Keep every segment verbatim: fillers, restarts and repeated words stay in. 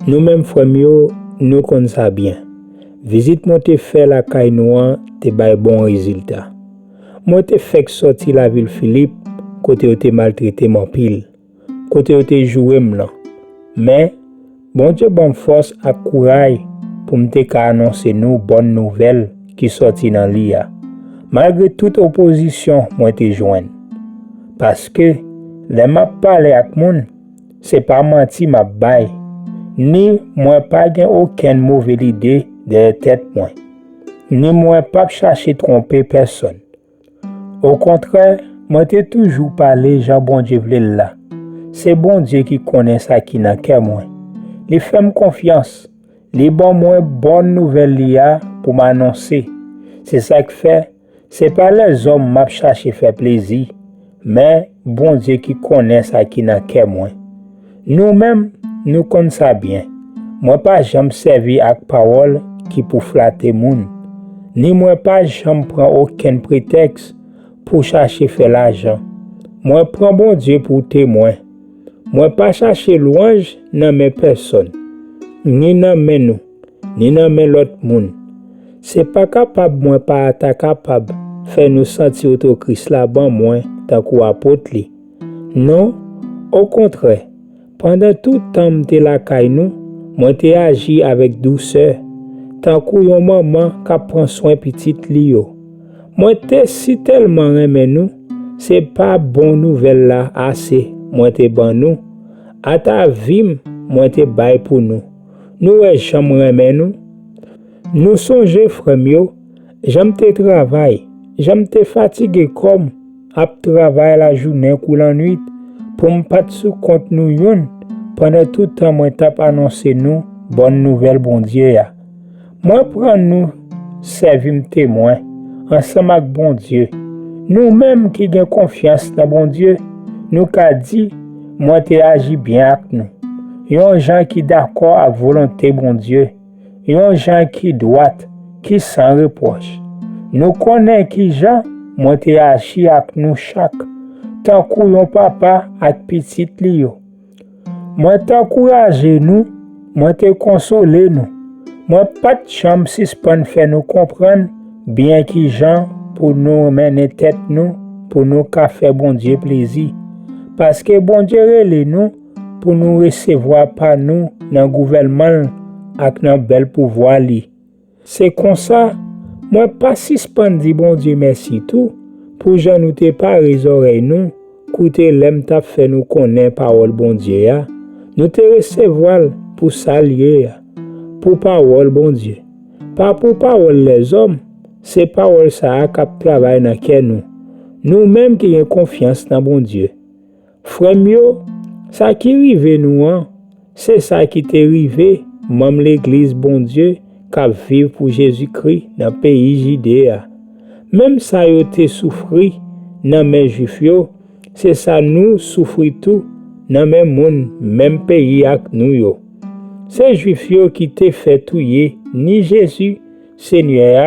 Nou menm frè m yo, nou konn sa byen. Vizit mwen te fè lakay nou an te bay bon rezilta. Mwen te fèk sòti lavil Filip, kote yo te maltrete m anpil, kote yo te joure m lan. Men, Bondye ban m fòs ak kouray pou m te ka anonse nou bòn nouvèl ki sòti nan li a, malgre tout opozisyon mwen te jwenn. Paske, lè m ap pale ak moun, se pa manti m ap bay, ni mwen pa gen okenn move lide dèyè tèt mwen, ni mwen p ap chache twonpe pèsonn. Okontrè, mwen te toujou pale jan Bondye vle l la. Se Bondye ki konnen sa ki nan kè mwen. Li fè m konfyans. Li ban mwen bòn nouvèl li a pou m anonse. Se sa k fè, se pa lèzòm m ap chache fè plezi, men Bondye ki konnen sa ki nan kè mwen. Nou menm, nou konn sa byen. Mwen pa janm sèvi ak pawòl ki pou flate moun, ni mwen pa janm pran okenn pretèks pou chache fè lajan. Mwen pran Bondye pou temwen. Mwen pa chache lwanj nan men pèsonn, ni nan men nou, ni nan men lòt moun. Se pa kapab mwen pa ta kapab fè nou santi oto Kris la ban mwen tankou apot li. Non, okontrè, pandan tout tan m te lakay nou, mwen te aji avèk dousè, tankou yon manman k ap pran swen pitit li yo. Mwen te sitèlman renmen nou, se pa bon nouvèl la ase mwen te ban nou, ata vi m mwen te bay pou nou. Nou wè jan m renmen nou? Nou sonje, frè m yo, jan m te travay, jan m te fatige kò m ap travay lajounen kou lannwit pou m pa t sou kont nou youn pandan tout tan mwen t ap anonse nou bòn nouvèl Bondye a. Mwen pran nou sèvi m temwen ansanm ak Bondye. Nou menm ki gen konfyans nan Bondye, nou ka di, mwen te aji byen ak nou, yon jan ki dakò ak volonte Bondye, yon jan ki dwat, ki san repwòch. Nou konnen ki jan mwen te aji ak nou chak, tankou yon papa ak pitit li yo. Mwen t ankouraje nou, mwen te konsole nou. Mwen pa t janm sispann fè nou konprann byen ki jan pou nou mennen tèt nou pou nou ka fè Bondye plezi. Paske Bondye rele nou pou nou resevwa pa nou nan gouvènman l ak nan bèl pouvwa li. Se konsa, mwen pa sispann di Bondye mèsi tou pou jan nou te pare zòrèy nou koute lè m t ap fè nou konnen pawòl Bondye a. Nou te resevwa l pou sa l ye a, pou pawòl Bondye, pa pou pawòl lèzòm. Se pawòl sa a k ap travay nan kè nou, nou menm ki gen konfyans nan Bondye. Frè m yo, sa ki rive nou an, se sa ki te rive manm legliz Bondye k ap viv pou Jezikri nan peyi Jide a. Menm sa yo te soufri nan men Jwif yo, se sa nou soufri tou nan men moun menm peyi ak nou yo. Se Jwif yo ki te fè touye ni Jezi, Senyè a,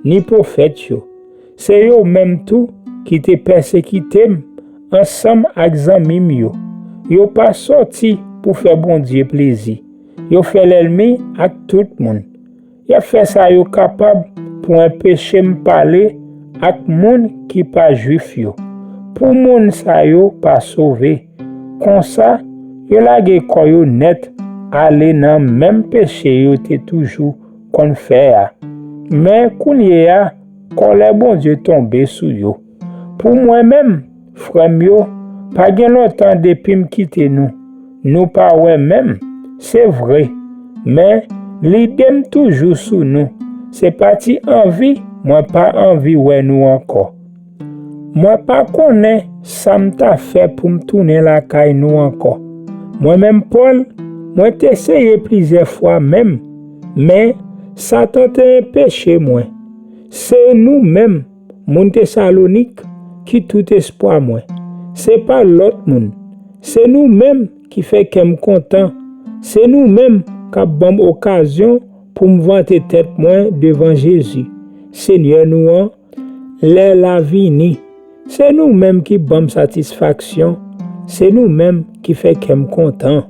ni pwofèt yo. Se yo menm tou ki te pèsekite m ansanm ak zanmi m yo. Yo pa sòti pou fè Bondye plezi. Yo fè lènmi ak tout moun. Y ap fè sa yo kapab pou enpeche m pale ak moun ki pa Jwif yo, pou moun sa yo pa sove. Konsa, yo lage kò yo nèt ale nan menm peche yo te toujou konn fè a. Men kounye a, kòlè Bondye tonbe sou yo. Pou mwen menm, frè m yo, pa gen lontan depi m kite nou. Nou pa wè menm, se vre, men lide m toujou sou nou. Se pa ti anvi mwen pa anvi wè nou ankò. Mwen pa konnen sa m ta fè pou m tounen lakay nou ankò. Mwen menm Pòl, mwen te seye plizyè fwa menm, men Satan te enpeche mwen. Se nou menm, moun Tesalonik, ki tout espwa mwen. Se pa lòt moun. Se nou menm ki fè kè m kontan. Se nou menm k ap ban m okazyon pou m vante tèt mwen devan Jezi, Senyè nou an, lè l a vini. Se nou menm ki ban m satisfaksyon. Se nou menm ki fè kè m kontan.